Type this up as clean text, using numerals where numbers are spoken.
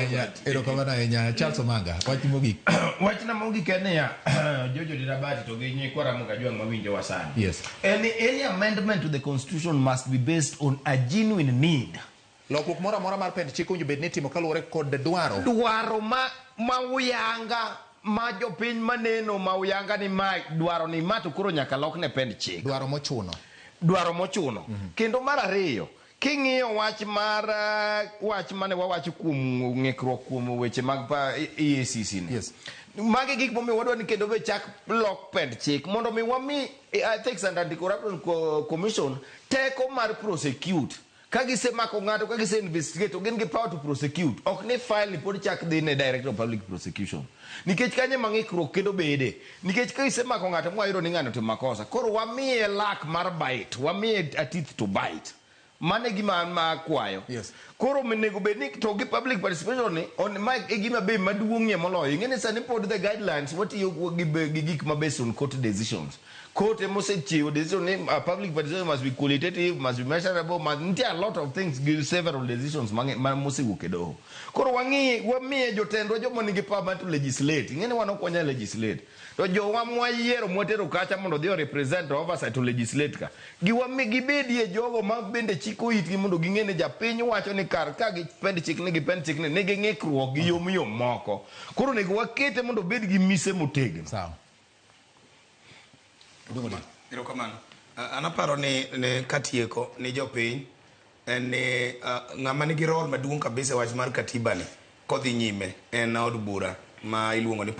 ahinya, erokamano ahinya. Charles Omanga, wach mogik. Wachna mogik en niya, Jojo Dirabati to gi nyikwa Ramogi Ajwang' mawinjowa sani. Yes. Any amendment to the constitution must be based on a genuine need. Lokruok moro amora mar pend chik owinjo bed ni itimo kaluwore kod dwaro. Dwaro ma uyanga ma jopiny maneno ma uyanga ni ma dwaro ni ma to koro nyaka lokne pend chik. Dwaro mochuno. Dwaro mochuno. Kendo mar ariyo, king'iyo wach mar wach mane wawacho kuom ng'ikruok kuom weche mag pa EACC ni. Yes. Magi gik momiyo wadwa ni kendo be chak lok pend chik mondo mi wami Ethics and Anti-Corruption Commission teko mar prosecute. Ka gisemako ng'ato, ka gise investigate, to gin gi power to prosecute. Ok ni file ni pod chak dhi ne Director of Public Prosecution. Nikech kanyo ema ng'ikruok kendo bede. Nikech ka isemako ng'ato mwayudo ni ng'ano otimo makosa, koro wamiye luck mar bite, wamiye a teeth to bite. Mano e gima an ma akwayo. Yes. Koro onego bed ni to gi public participation ni on ma e gima be maduong'ie moloyo. Ing'e ni sani pod the guidelines watiyo gi gik ma based on court decisions. Court ema osechiwo decision ni public participation must be qualitative, must be measurable, must, nitie a lot of things gi several decisions ma mosewuok e doho. Koro wang'i wamiye jotendwa joma nigi power mar to legislate. Ing'e ni wan ok wanyal legislate. To jowa mwayiero mwatero kacha mondo odhi o represent oversight to legislate ka. Giwami gibedie jogo ma bende chiko itgi mondo ging'e ni japiny wacho ni kar ka gipend chikni gipend chikni nigi ng'ikruok gi yom yom moko. Koro onego wakete mondo obed gi mise motegno. Sawa. Erokamano. An aparo ni katieko ni jopiny en ni ng'ama nigi role maduong' kabisa e wach mar katiba ni kodhi nyime en od bura ma iluongo ni